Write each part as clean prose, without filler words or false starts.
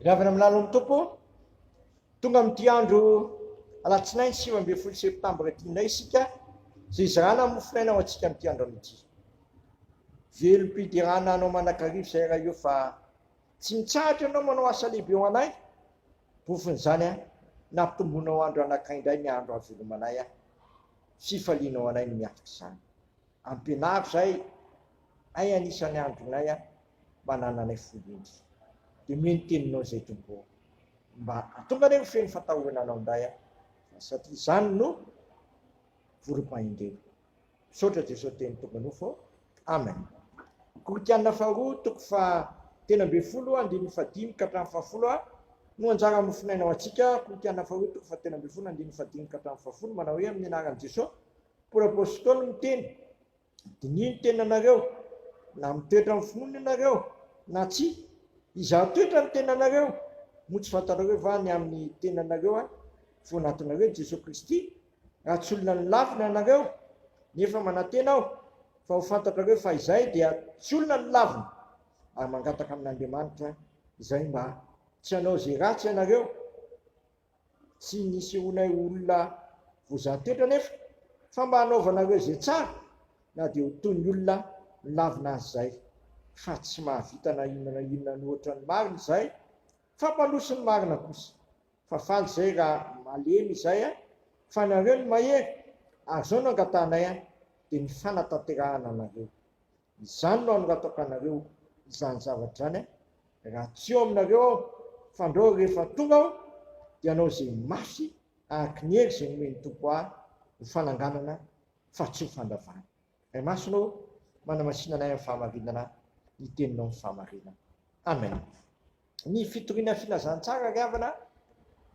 Ry havana milalo amin'ny Tompo, tonga amin'ity andro alatsinainy 19 septambra ity indray isika, izay hizarana ny mofonaina ho antsika amin'ity andro ity. Velom-piderana anao manakarivo izay raha io fa tsy mitsahatra ianao manao asa lehibe ho anay. Porofon'izany, nampitomboinao andro anakay indray ny andro hahavelomanay. Fifalianao anay ny miatrika izany. Ampianaro izay hay anisan'ny andronay mba hanananay fo hendry. Dia omeo ny teninao izay Tompo ô. Mba hahatonga anay ho feno fatahorana anao indray aho satria izany no vorom-pahendrena. Misaotra Jesosy teny tonga nofo ô. Amen. Korintiana faharoa toko faha 13 andininy fahadimy ka hatramin'ny fahafolo a no anjara mofonaina ho antsika. Korintiana faharoa toko faha 13 andininy fahadimy ka hatramin'ny fahafolo manao hoe amin'ny anaran'i Jesosy Paoly Apostoly miteny, Diniho ny tenanareo, na mitoetra amin'ny finoana ianareo, na tsia. Izaho toetra ny tenanareo, moa tsy fantatrareo va ny amin'ny tenanareo aho, fo anatinareo Jesoa Kristy? Raha tsy olona nolavina ianareo, nefa manantena aho fa ho fantatrareo fa izahay dia tsy olona nolavina, ary mangataka amin'Andriamanitra izay mba tsy hanao izay ratsy ianareo. Tsy nisehoanay ho olona voazaha-toetra anefa, fa mba hanaovanareo izay tsara, na dia ho toy ny olona nolavina aza izahay. Fa tsy mahavita na inona na inona an'ohatra ny marina izahay, fa mpandroso ny marina kosa. Fa faly izahay raha malemy izahay, fa nareo no mahery, ary izao no angatahanay, dia ny fanatanterahana anareo. Izany no anoratako anareo izany zavatra izany, raha tsy eo aminareo aho, fandrao rehefa tonga aho, dia hanao izay mafy araka ny hery izay nomen'ny Tompo ahy ho fananganana fa tsy ho fandravana. Ray Masina ô, manamasina anay amin'ny fahamarinana, ny Teninao ny fahamarinana. Amen. Ny fitoriana filazantsara ry havana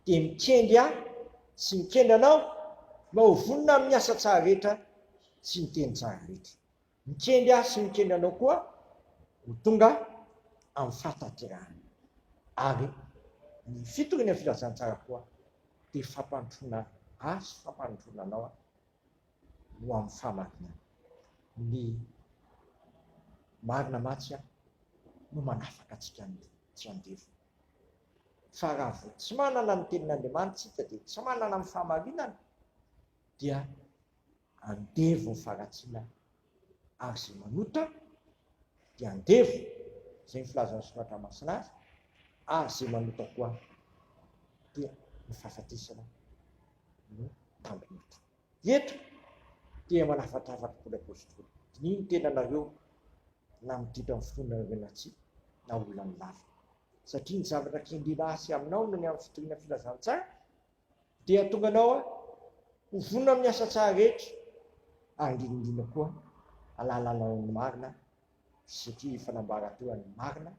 dia mikendry ahy sy mikendry anao mba ho vonona amin'ny asa tsara rehetra sy ny teny tsara rehetra. Mikendry ahy sy mikendry anao koa ho tonga amin'ny fahatanterahana. Ary ny fitoriana filazantsara koa dia fampandrosoana ahy sy fampandrosoana anao ho amin'ny fahamarinana. Ny marina mantsy no manafaka antsika tsy andevo. Fa raha vao tsy manana ny tenin'Andriamanitra isika dia tsy manana ny fahamarinana dia Andevo ny faharatsiana ary izay manota dia andevo, izay ny filazan'ny Soratra Masina azy, ary izay manota koa dia ny fahafatesana no tambin'ny ota. Eto dia manafatrafatra Paoly Apostoly, diniho ny tenanareo na miditra amin'ny finoanareo na tsia, na olona milavina. Satria ny zavatra kendrena ahy sy aminao no ny amin'ny fitoriana filazantsara, Dia hahatonga anao ho vonona amin'ny asa tsara rehetra, ary indrindra indrindra koa hahalala ny marina, satria efa nambara teo ny marina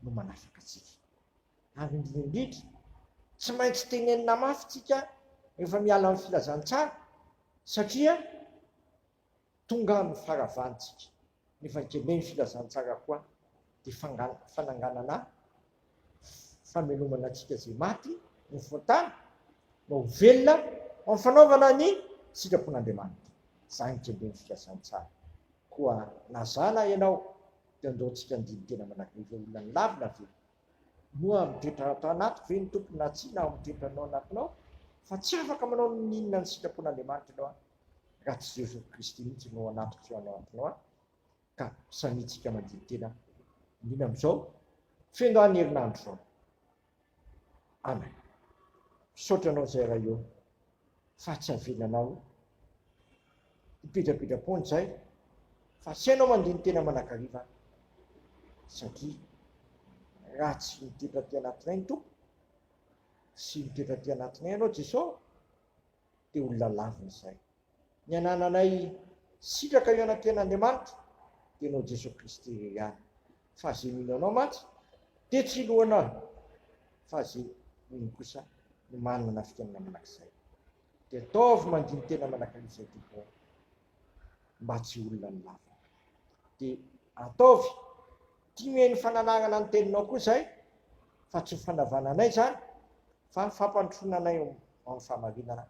no manafaka antsika. Ary indrindra indrindra, tsy maintsy tenenina mafy tsika rehefa miala amin'ny filazantsara, satria Tonga amin'ny faharavantsika, nefa ankehitriny ny filazantsara koa dia fananganana famelomana antsika izay maty no fontany mba ho velona amin'ny fanaovana ny sitrapon'Andriamanitra. Izany kendren'ny filazantsara. Koa na za na ianao dia andao tsika handini-tena manakaiky ireo olona nilavina ve? Moa mitoetra ato anatiko ve ny Tompo na tsia na mitoetra anao anatinao? Fa tsy afaka manao n'inona ny sitrapon'Andriamanitra ianao raha tsy Jesoa Kristy mihitsy no ao anatiko sy ao anatinao an, ka samia tsika mandidy tena indrindra amin'izao feno ahy ny herinandro izao. Amen. Misaotra anao izay Ray ô, fa tsy avelanao hipetrapetra-poana izay, fa tsy hainao mandiny tena manakariva satria raha tsy mitoetra aty anatinay ny Tompo sy mitoetra aty anatinay ianao Jesoa, dia olona lavina izay. Ny anananay sitraka eo anatrehan'Andriamanitra dia Ianao Jesoa Kristy irery ihany. Fa izay mino Anao mantsy dia tsy ilohanao, fa izay mino kosa no manana fiainana mandrakizay. Dia ataovy mandini-tena manakaiky izay Tompo ô, mba tsy ho olona ny lavina. Dia ataovy tia mihaino fananarana ny teninao koa izay, fa tsy ho fandavana anay izany, fa fampandrosoana anay ao amin'ny fahamarinana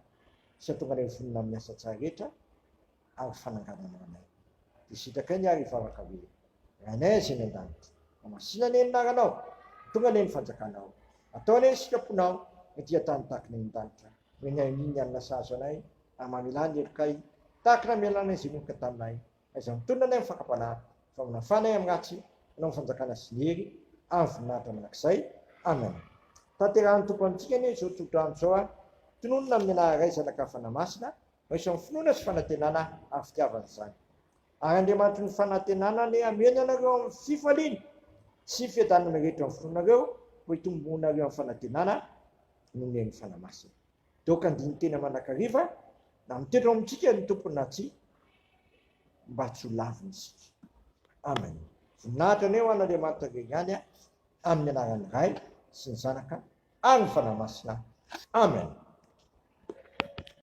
sy hahatonga anay ho vonona amin'ny asa tsara rehetra ary fananganana anay. Dia sitrakay ny ary hivavaka hoe, Rainay Izay any an-danitra, hamasina anie ny anaranao. Tonga anie ny fanjakanao. Atao anie ny sitraponao ety an-tany tahaka ny any an-danitra. Omeny anio ny hanina sahaza anay, ary mamelà ny helokay tahaka ny namelanay izay nionoka taminay. Aiza mitonona anay amin'ny fakam-panahy, fa manafà anay amin'ny ratsy, hanao ny fanjakana sy ny hery ary ny voninahitra mandrakizay. Amen. Tanterahan'ny Tompo amintsika anie izao tsodrano izao a! Tononina amin'ny anaran'ny Ray, Zanaka, Fanahy Masina, raiso amin'ny finoana sy fanantenana ary fitiavana izany. Ary Andriamanitry ny fanantenana anie hameno anareo amin'ny fifaliana sy fiadanana rehetra amin'ny finoanareo, mba hitomboanareo amin'ny fanantenana noho ny herin'ny Fanahy Masina. Doka andinin-tena mandrakariva, na mitoetra ao amintsika ny Tompo na tsia, mba tsy ho laviny isika. Amen. Voninahitra anie ho an'Andriamanitra irery ihany, amin'ny anaran'ny Ray sy ny Zanaka ary ny Fanahy Masina. Amen.